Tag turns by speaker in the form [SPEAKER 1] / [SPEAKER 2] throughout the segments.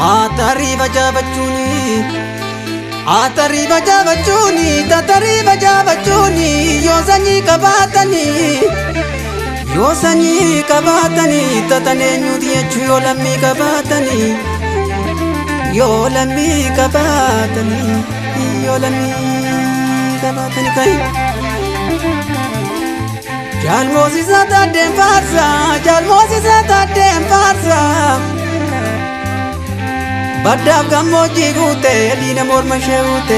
[SPEAKER 1] Atarii facaafachuuni, atarii facaafachuuni, tatarii facaafachuuni, yoo sanyii qabaatanii, yoo sanyii qabaatanii, tatan eenyuuti jechuu yoo lammii qabaatanii, yoo lammii qabaatanii, yoo lammii qabaatanii ka'i. Jaalmoosisaa taaddeen faarsaa, jaalmoosisaa taaddeen faarsaa. Baddaaf gammoojjii guute, diina morma ishee guute.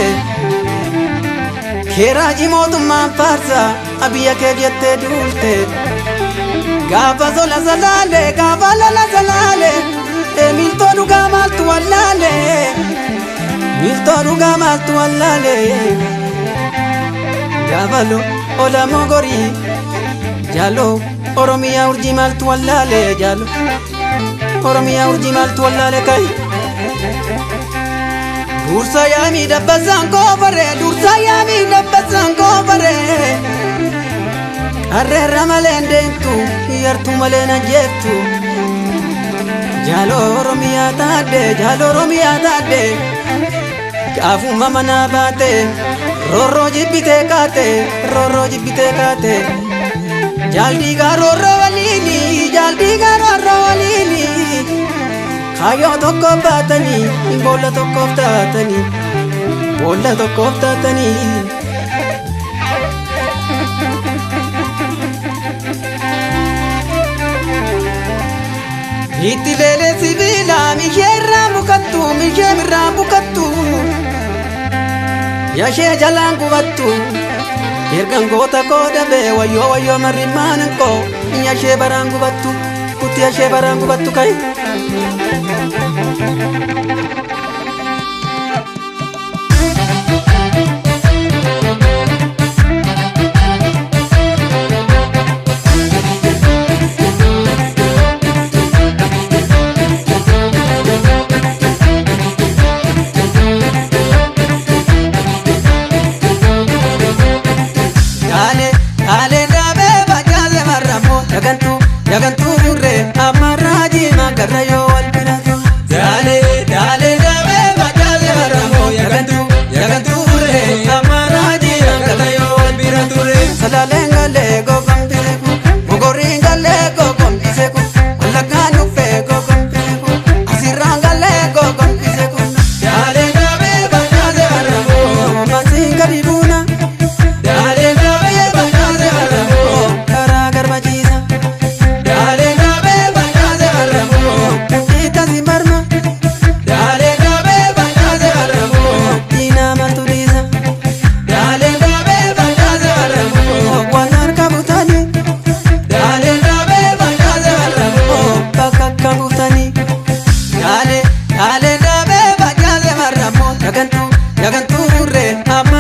[SPEAKER 1] Keeraajii mootummaan faarsa, abiyya kee jettee duulte. Gaafa sola salaale, gaafa lola salaale, miiltoo dhugaa maaltu wallaale? Miiltoo dhugaa maaltu wallaale? Gaafa ola mogorii, jaaloo Oromiyaa urjii maaltu wallaale? Jaaloo Oromiyaa urjii maaltu wallaale ka'i? Dursa yaamii dabbasaan koofaree, dursa yaamii dabbasaan koofaree. Qarreerra malee hin deemtu, yartuu malee na jeeftu. Jaaloo Oromiyaa taadde, jaaloo Oromiyaa taadde. Gaafuma manaa baate, roorroo jibbitee kaate, roorroo jibbitee kaate. Jaaldiigaa roorroo waliini, jaaldiigaa roorroo waliini. Kaayyoo tokkoof baatanii, boolla tokkoof taatanii, boolla tokkoof taatanii. Itti leelee sibiilaa mishee irraa bukattu, mishee irraa bukattu. Yashee jalaan gubattu, ergan goota koo dabee wayyoo wayyoo marrimaanan koo yashee baraan gubattu, kutti yashee baraan gubattu ka'i. Dhaalee dhaalee dhaabee facaase marramoo jagantuu jagantuu burree ammarraa jimaa garra yoo wal bira gahu. Dhaalee dhaalee dhaabee facaase marramoo jagantuu jagantuu burree ammarraa jimaa garra yoo wal bira ture. Salaaleen galee gogombise kun mogoriin galee gogombise kun wallaggaan dhuffee gogombise kun asirraan galee gogombise kun. Dhaalee dhaabee facaase marramoo masiin gadi buuna. Daalee dhaabee facaase marramoo karaa garbachiisa. Daalee dhaabee facaase marramoo dhiittasi marma. Daalee dhaabee facaase marramoo diinaa maltu dhiisa. Daalee dhaabee facaase marramoo waan harka butanii. Daalee dhaabee facaase marramoo bakka akka buutanii. Daalee dhaalee dhaabee facaase marramoo jagantuu jagantuu burree amma.